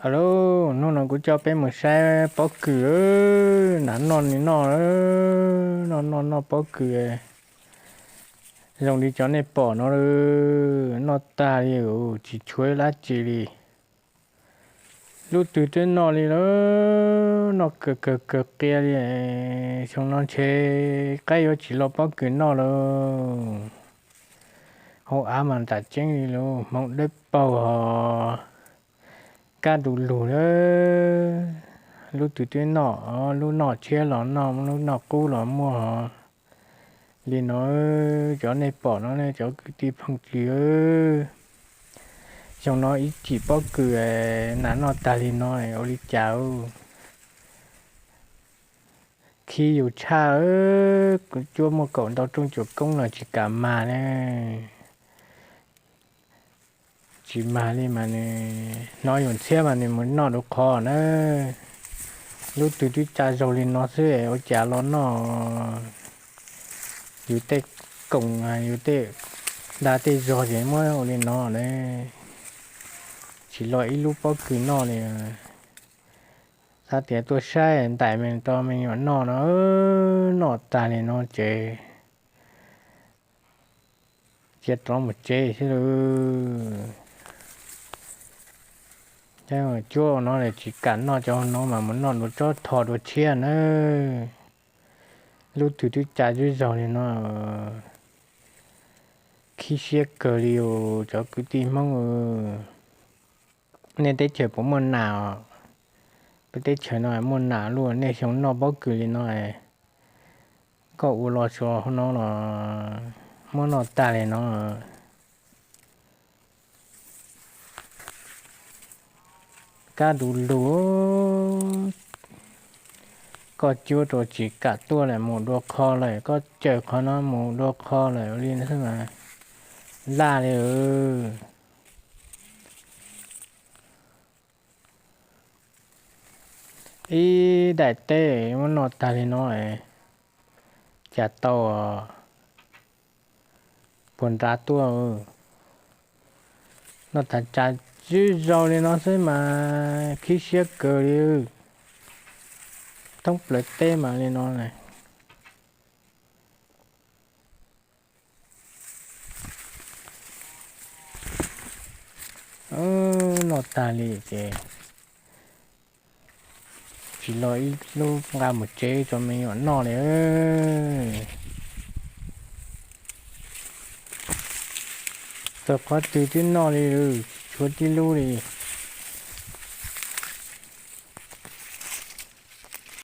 Alo, hnub no kuv coj peb mus saib pob kws, nram noj li noj, noj noj noj pob kws zoo li cov nej pom no, noj tag li, tsis tshuav dab tsi li. Lub twg twb noj li lawm, noj kawg kawg kawg qia li. Xyoo no ntshe qaib yuav tsis los pob kws noj lawm. Hauv av mas ntam tseeb li lawm, hmoov dawb paug ho kaj du lug lawm. Lub twg twb noj, lub noj tshiab los noj, lub noj qub los muaj ho. Li no, cov nej pom no ne cov kwv tij phooj ywg, xyoo no ib chim pob kws nram noj tag li no ua li cas? Khib yus tshaj, kuv cuab muaj kaum ntau rooj cuam koob los tsis kam mag ne. Tsis mag li mas nws hnov yus ntxhiab mas nws mus noj dua qhov na. Lub twg twb tsa zaug li no xwb ua cas los noj yus tej koom, yus tej dag tej zog ces muab ua li no na. Tsis los ib lub pob kws noj li. Xav tias tuaj saib ntaim me rau me nyuam noj no, noj tag li no ces cia rov mus tsev xwb lawm. Cuab no tsis kam noj cov no mas mus noj dua tsob tho dua tshiab na. Lub twg twb tsa zog li no, khib siab kawg li os cov kwv tij Hmoob. Nej teb chaws puas muaj nas? Peb teb chaws no muaj nas luaj, nej xyoo noj pob kws li no, koj ua los tsuas hauv no los muab noj tag li no. Kaj du lug, koj cuab rau tsis kam tuaj lawm mus dua qho lawm, koj caws qhov no mus dua qho lawm li xwb mas laj li. Ib daim teb muab noj tag li no, cas tau puas nrad tuaj. Noj tag tsa zog li no xwb mas khib siab kawg li. Thoob plaws teb mas li no. Noj tag li ces tsis los ib lub nqa mus tsev rau me nyuam noj li. Txog qhov twg twb noj li, tshuav tib lub li.